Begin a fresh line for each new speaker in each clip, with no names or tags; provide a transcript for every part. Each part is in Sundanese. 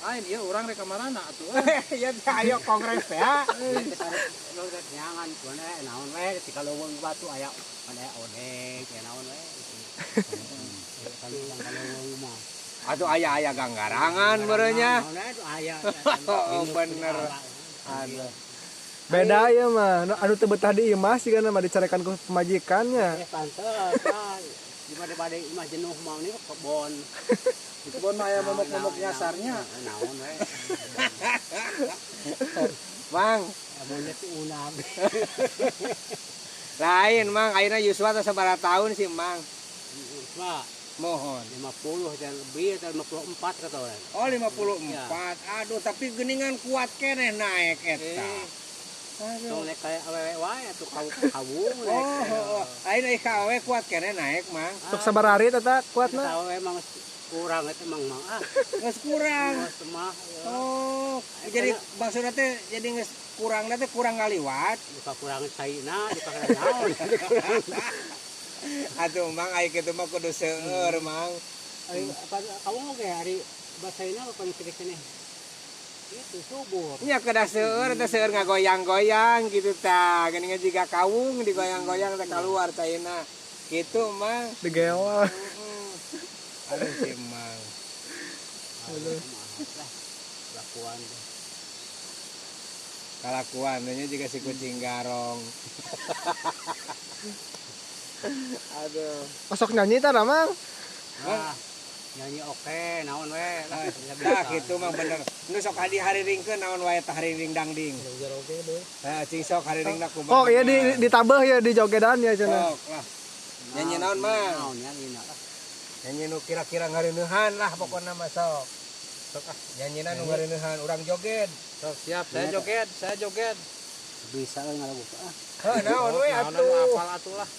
Lain ieu urang rek ka marana atuh.
Ya ayo kongres teh.
Nyangan mana naon we di kaleuweung batu aya mana odek ya naon we. Kaleuweung mah.
Atuh aya-aya ganggarangan meureunnya.
Naon we aya.
Oh, bener. Aduh.
Beda ya mah. Anu teu betah di imah sigana mah dicarekan ku pamajikannya.
Eh pantes ah. Di pada imah jenuh mah ini kebon.
Di kebon mah aya momok-momok nyasarnya.
Naon we.
Mang,
Monyet unag.
lain Mang, ayeuna yuswa teh sabaraha tahun sih Mang?
Pak,
Mohon.
50 dan lebih atau 54 kata orang.
Oh 54. Aduh, tapi geningan kuat keneh naik eta.
Aduh. Tong nek kayak awewe wae atuh kawung
nek. Oh, heeh. Ayeuna ka awewe kuat keneh naik, Mang.
Sok sabaraha hari eta kuatna?
Awewe emang kurang eta emang mang ah.
Geus kurang.
Geus mah.
Oh, jadi maksudna teh jadi geus kurang teh kurang ngaliwat.
Duka kurang caina, duka naon.
Atuh Mang aya kitu mah kudu seueur, Mang.
Ari apa kawung oge ari basaina apa paling keneh. Itu subur.
Nya kedah seueur teh seueur ngagoyang-goyang gitu tah. Geuningan jiga kawung digoyang-goyang teh keluar caina. Gitu, Mang.
Digeol.
Aduh si Mang.
Aduh. Lakuan teh.
Kalakuan nya juga si kucing garong. Aduh.
Osok nyanyi tah Mang?
Ah, nyanyi oke, naon we lah.
Nah, gitu mah bener. Nu sok hadi hariringkeun naon wae tah hariring dangding. Nah, cing sok hariringna kumaha.
Oh iya di ditabeuh ya di jogedan ya cenah.
Sok lah. Nyanyi naon Mang?
Naon nyanyi lah.
Nyanyi nu kira-kira ngareuneuhan lah pokona mah sok. Sok ah, nyanyina nu ngareuneuhan urang joget.
Sok siap, saya joget, saya joget.
Bisa euy ngalagu ah.
Heuh naon we atuh.
Apal atuh lah.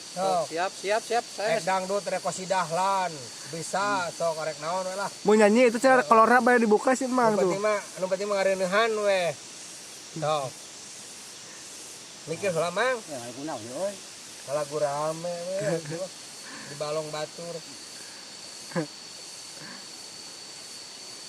Sok.
Siap, siap, siap. Saya
rek dangdut rek kosidah lan. Bisa sok rek naon we lah.
Mau nyanyi itu cara kolorna bae dibuka sih Mang
Nu
tuh.
penting mah nu penting mah ngareuneuhan we. Sok. Mikir heula Mang.
Ya lagu naon euy.
Lagu rame we. Di balong batur.